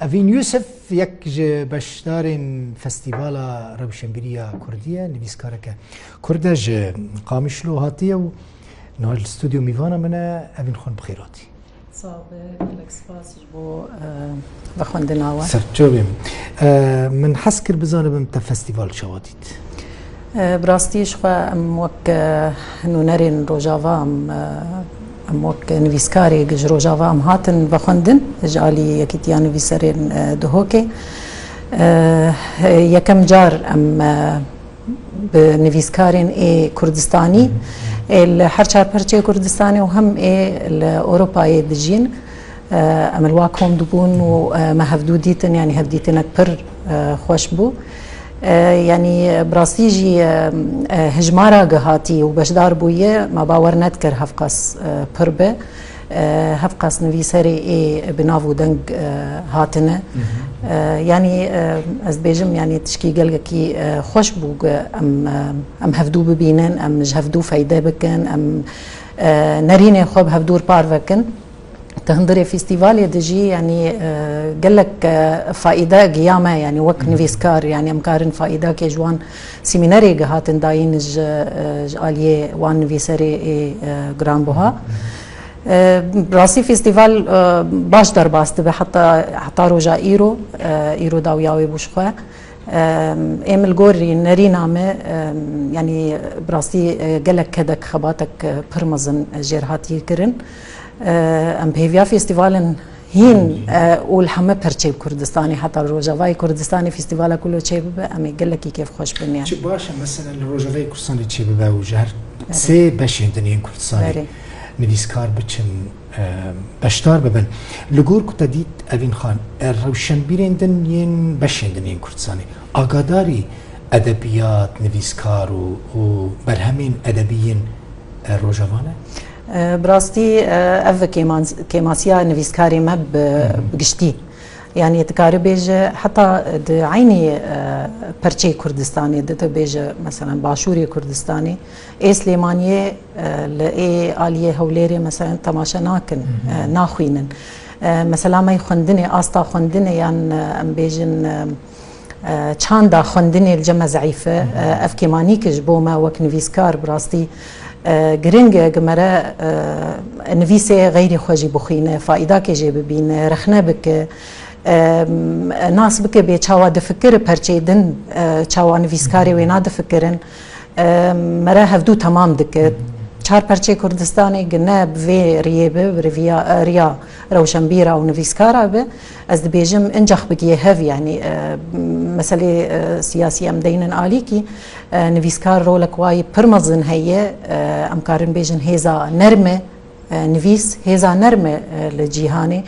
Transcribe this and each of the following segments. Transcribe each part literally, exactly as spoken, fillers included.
Evîn Yusuf yek ji beşdarên Festîvala Rewşenbîriya Kurdî ye, nivîskareke Kurd e, ji Qamişlo hatiye û niha li stûdyo mîvana min e. Evîn, xwe bi xêr hatî. Sax be, gelek spas ji bo, e, vexwendina we. Serçavê min. E, min hez kir bizanibim te festîval çawa dît? E, bi rastî ji xwe em wek, e, nûnerên Rojava, em, e, em wek nivîskarê ji Rojava em hatin vexwendin ji alî Yekîtiya Nivîserên, e, Duhokê. E, yekem car em, e, bi nivîskarên ê Kurdistanî, ê li her çar perçeyê Kurdistanê û hem ê li Ewropayê dijîn, e, em li wa kom dibûn û, e, me hevdû dîtin, yanî hevdîtinek pir, e, xweş bû. E, yanî bi rastî jî, e, e, hijmara gihatî û beşdar bûye, me bawer nedikir hevqas, e, pir be. E, hevqas nivîserê ê bi nav û deng, e, hatine. E, yanî, e, ez dibêjim, yanî tişkî gelekî, e, xweş bû ku em, e, em hevdû bibînin, em ji hevdû feyde bikin, em, e, nerînê xwe bi hevdû parve kin. Di hundirê festîvalê de jî, yanî, e, gelek, e, faîde giya me, yanî wek nivîskar, yanî em karin faîdakê ji wan semînerê gihatin dayîn ji, e, ji aliyê wan nivîserê ê, e, giranbuha. E, rastî festîval, e, baş derbas dibe heta, heta roja îro, e, îro dawiya wê bû ji xwe. E, ê min li gorî nerîna me, e, yanî bi rastî, e, gelek kedek xebatek, e, pir mezin jêr hatiye kirin. E, em bi hêviya festîvalin hîn, e, û li heme perçeyê Kurdistanê, heta Rojavayê Kurdistanê festîvala ku lo çêbibe, em ê gelekî kêfxweş bin, yanî. Çi baş e, mesela li Rojavayê Kurdistanê çêbibe û ji her sê beşên din yên Kurdistanê nivîskar biçin, e, beşdar bibin. Li gor ku te dît, Evîn Xan, e, rewşenbîrên din yên beşên din yên Kurdistanê, agadarî edebiyat, nivîskar û, û berhemên edebî yên, e, Rojava ne? E, bi rastî, e, ev kêman-, kêmasiya nivîskarê me bi, bi giştî. Yanî dikare bêje heta di eynî, e, perçeyê Kurdistanê de, dibêje, meselen, başûrê Kurdistanê, ê Silêmaniyê, e, li ê aliyê Hewlêrê, meselen, temaşe nakin, e, naxwînin. E, mesela me xwendinê, asta xwendinê yan, e, em bêjin, e, e, çanda xwendinê li cem me zeîf e. E, ev kêmanî ki ji bo me wek nivîskar bi rastî, e, giring e, gi me re, e, nivîsê xeyrî xwe jî bixwîne, faîdakê jê bibîne, rexne bike, e, nas bike bê çawa difikir perçeyê din, e, çawa nivîskarê wê nadifikirin. E, me re hevdû temam dike. Çar perçeyê Kurdistanê gi ne bi vê riyê be, bi riviya, e, riya rewşenbîra û nivîskara be, ez dibêjim, incax bigiye hev, yanî, e, meselê, e, siyasî em deynin alîkî, e, nivîskar rolek wayî pir mezin heye, e, em karin bêjin hêza nerm e, e, nivîs, hêza nerm e, e, li cîhanê.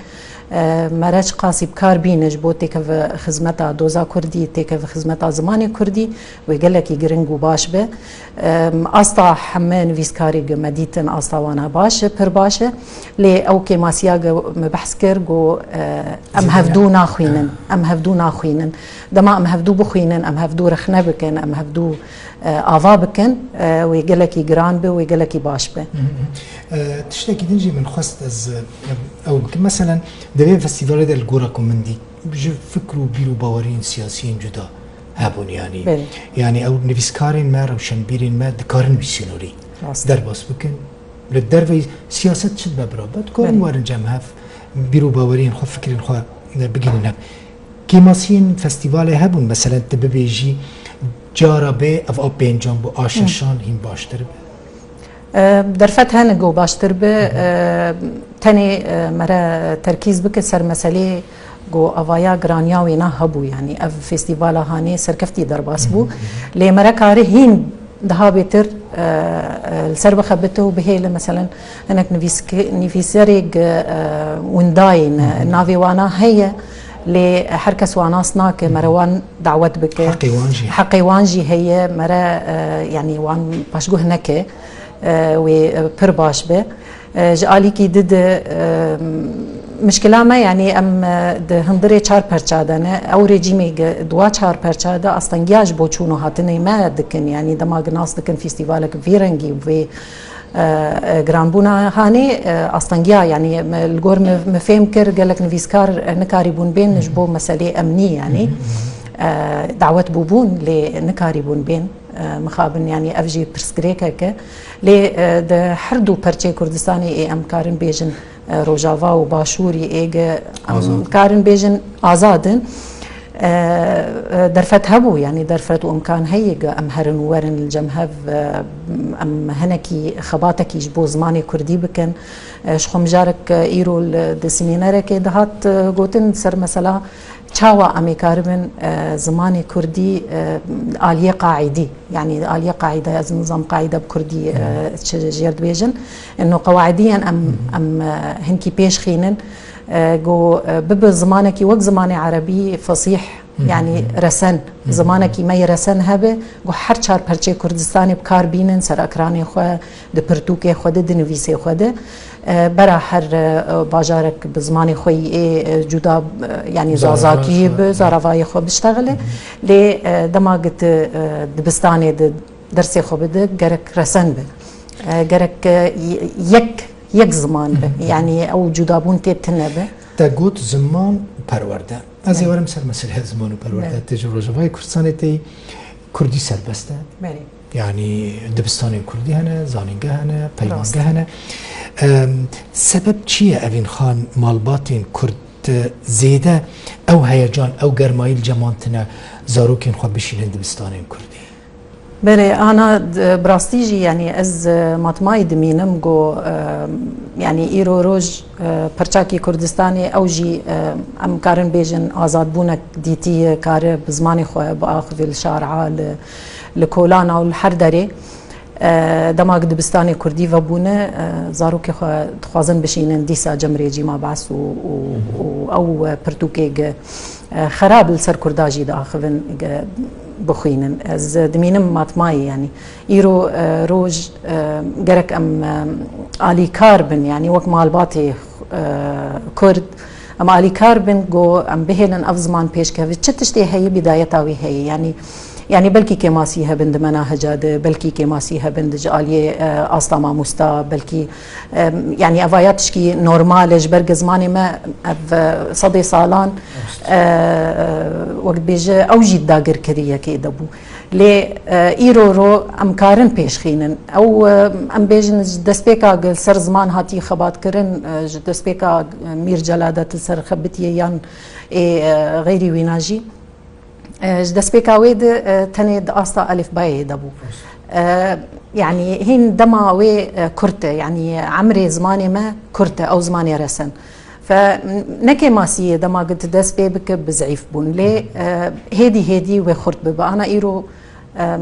E, me re çiqasî bi kar bîne ji bo têkeve xizmeta doza kurdî, têkeve xizmeta zimanê kurdî, wê gelekî giring û baş be. E, asta heme nivîskarê gi me dîtin, asta wana baş e, pir baş e. Lê ew kêmasiya gi me behs kir, got, e, em hevdû naxwînin, em hevdû naxwînin. Dema em hevdû bixwînin, em hevdû rexne bikin, em hevdû, e, ava bikin, e, wê gelekî giran be, wê gelekî baş be. Hı hı. E, tiştekî din jî min xwest ez, e, ew bikim. Meselen, di vê festîvalê de li gora ku min dît, ji fikr û bîr û baweriyên siyasiyên cuda hebûn, yanî. Belê. Yanî ew nivîskarên me, rewşenbîrên me dikarin wî sînorî derbas bikin. Li derveyî siyaset çi dibe bira be, dikarin werin cem hev, bîr û baweriyên xwe, fikrên xwe, e, bigihînin hev. Kêmasiyên festîvalê hebûn, meselen, tu bibêjî, cara bê ev a pêncan bû, a şeşan hîn baştir be? E, derfet hene ku baştir be, e, tenê, e, me re terkîz bike ser meselê ku avaya giraniya wêna hebû, yanî ev festîvala hanê serkeftî derbas bû. Lê me re kare hîn daha bêtir, e, e, li ser bixebite û bihêle, meselen, hinek nivîsk-, nivîserê gi, e, windayê ne, navê wana heye, lê her kes wan nas nake, mere wan dawet bike. Heqê wan jî. Heqê wan jî heye, mere, e, yanî wan paşguh neke, e, wê, e, pir baş be. E, ji alîkî di di, e, mişkila me, yanî em, e, di hundirê çar perça de ne. Ew rejîmê ge-, di wa çar perça de astengiya ji bo çûn û hatinê me dikin. Yanî dema gi nas dikin festîvalek vî rengî û vê e, e, giranbûna hanê, e, astengiya, yanî me, li gor min, min fêm kir, gelek nivîskar, e, nikarîbûn bên ji bo meselê emnî, yanî, e, dawet bûbûn, lê nikarîbûn bên, e, mixabin, yanî ev jî pirsgirêkek e. Lê, e, di her du perçê Kurdistanê ê em karin bêjin, e, Rojava û Başûrî ê ge em Azad. karin bêjin azad in. E, e, derfet hebû, yanî derfet û imkan heye ge em herin û werin li cem hev, e, em hinekî xebatekî ji bo zimanê kurdî bikin. E, ji xwe mijarek, e, îro li, di semînerekê dihat, e, gotin ser mesela çawa em ê karibin, e, zimanê kurdî, e, aliyê qaîdî, yanî aliyê qaîde, ez nizam qaîde bi kurdî, e, çi jêr dibêjin. Ino qewaîdiyen em, em, e, hinkî pêş xînin, e, go, e, bibe zimanekî wek zimanê erebî fesîh, yanî resen, zimanekî me yê resen hebe, go her çar perçê Kurdistanê bi kar bînin, ser ekranê xwe, di pirtûkê xwe de, di nivîsê xwe de, e, bera her, e, bajarek bi zimanê xwe yê, e, cuda, e, yanî Zaravayê zazakî xwe, bi, zaravayê xwe biştexile. Lê, e, dema git, e, dibistanê de dersê xwe bide, gerek resen be. E, gerek, e, y-, yek, yek ziman be. Yanî ew cudabûn tê tune be. Te got ziman û perwerde. Ez ê Belê. werim ser meselê ziman û perwerde. Belê. Te ji Rojavayê Kurdistanê tê, kurdî serbest e. Belê. Yanî dibistanên kurdî hene, zanînge hene, Rast. peymangeh hene. Em, sebeb çi ye evîn xan malbatên kurd, e, zêde ew heyecan, ew germayî li cem wan tine zarokên xwe bişînin dibistanên kurdî? Belê, ana, d-, bi rastî jî, yanî ez, e, matmayî dimînim ku, e, yanî îro roj, e, pirçakî Kurdistanê ew jî, e, em karin bêjin azadbûnek dîtî ye, kare bi zimanê xwe biaxive li şara, li, li kolana û li her derê. E, dema ku dibistanê kurdî vebûne, e, zarokê xwe dixwazin bişînin dîsa cem rejîma Be's û, û, û ew, e, pirtûkê ge, e, xerab li ser kurda jî diaxivin ge bixwînin. Ez dimînim matmayî, yanî îro, e, roj, e, gerek em, e, alîkar bin, yanî wek malbatê, e, kurd, em alîkar bin, go em bihêlin ev ziman pêşkeve. Çi tiştê heye, bîdayeta wî heye, yanî, yanî belkî kêmasî hebin di menahica de, belkî kêmasî hebin di ji aliyê, e, asta mamosta, belkî, e, yanî evaya tişkî normal e, ji ber ku zimanê me ev, e, sedê salan, e, wek dibêje, ew jî di dagirkeriyekê de bû. Lê, e, îro ro em karin pêşxînin. Ew, e, em bêjin ji destpêka li ser ziman hatî xebatkirin, e, ji destpêka, e, Mîr Celadet li ser xebitiye yan ê, e, xeyrî wîna jî. E, ji destpêka wê de, e, tenê di asta elîfbayê de bû. E, yanî hîn dema wê, e, kurt e, yanî emrê zimanê me kurt e, ew zimanê resen. Fe, ne kêmasî ye dema ku tu dest pê bike bi zeîf bûn. Lê, e, hêdî hêdî wê xurt bibe. Ana îro, em,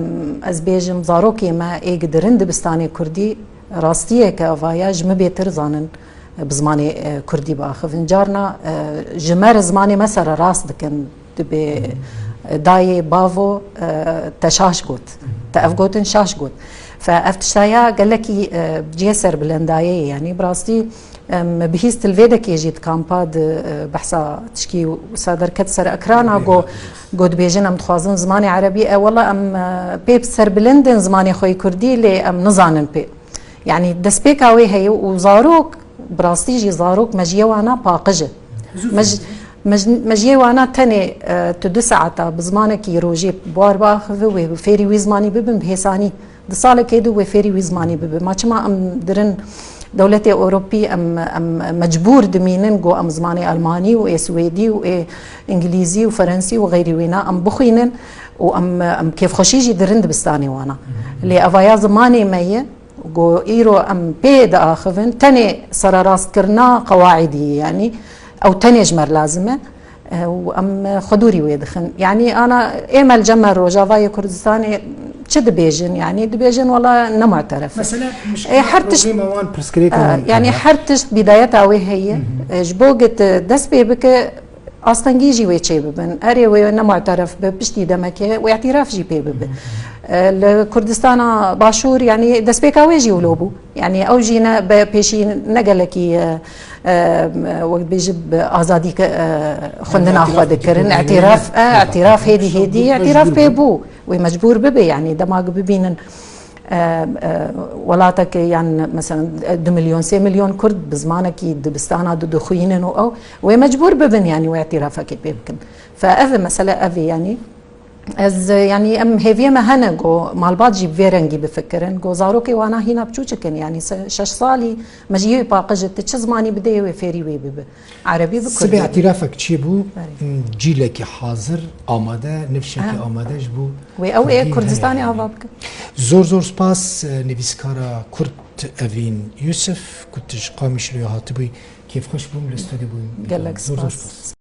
ez bêjim zarokê me ê ku dirin dibistanê kurdî, rastiyeke ava ya ji min bêtir zanin, e, bi zimanê, e, kurdî biaxivin. Carna, e, ji me re zimanê me sererast dikin. Dibê, e, dayê, bavo, e, te şaş got. Te ev gotin şaş got. Fe ev tişta ya gelekî, e, cihê serbilendayê ye. Yanî bi rastî, em, bihîst li vê dekê jî di kampa di, e, behsa tişkî wisa derket ser ekrana, go, go dibêjin em dixwazin zimanê erebî. E, wela em, e, pê serbilind in zimanê xwe yê kurdî, lê em nizanin pê. Yanî destpêka wê heye û zarok, bi rastî jî zarok mejiyê wana paqij e. Mej-, mej-, mejiyê wana tenê, e, tu du saeta bi zimanekî rojê bi war biaxive, wê fêrî wî zimanî bibin bi hêsanî. Di salekê de wê fêrî wî zimanî bibe. Ma çima em dirin dewletê Ewropî em, em mecbûr dimînin ku em zimanê Almanî û ê Swêdî û ê Îngilîzî û Ferensî û xeyrî wîna em bixwînin û em, em kêfxweşî jî dirin dibistanê wana. Lê evaya zimanê me ye. Go îro em pê diaxivin, tenê sererastkirina qewaîdî ye, yanî ew tenê ji me re lazim e, e, û em xwe dûrî wê dixin. Yanî ana ê me li cem me Rojavayê Kurdistanê çi dibêjin? Yanî dibêjin wela ne mu'teref e. Mesela mişkila E, her tişt problema wan pirsgirêka E, wan yanî heye. Her tişt bîdayeta wê heye. Hı hı. E, ji bo git dest pê bike, astengî jî wê çê bibin. Erê wê ne mu'teref bi, piştî demekê wê îtîraf jî pê bibe. E, li Kurdistana Başûr, yanî destpêka wê jî wilo bû. Yanî ew jî ne be pêşî ne gelekî, e, e, wek dibêjî bi azadî ke, e, xwendina xwe dikirin. Îtîraf, e, îtîraf hêdî hêdî, îtîraf pê bû. Wê mecbûr bibe, yanî dema ku bibînin, e, e, welatekê, yan mesela, e, du milyon, sê milyon Kurd bi zimanekî dibistana di dixwînin û ew, wê mecbûr bibin, yanî wê îtirafekê pê bikin. Fe ev e mesele, ev e, yanî ez, e, yanî em hêviyê me hene ku malbat jî bi vê rengî bifikirin, ku zarokê wana hîna biçûçik in, yanî se-, şeş salî me ji yê paqij e, tu çi zimanî bidê wê fêrî wê bibe. Erebî bi Kurdî. Sibê îtirafek çêbû, Berê. Cîlekî hazir, amade, nifşekî Ah. amade ji bo Wê ew ê Kurdî Kurdistanê heye, ava yanî. Bike. Zor zor spas, e, nivîskara Kurd Evîn Yusuf, ku tu ji Qamişloyê hatibûyî, kêfxweş bûm li stûdyo bûyî. Gelek Zor zor spas. Spas.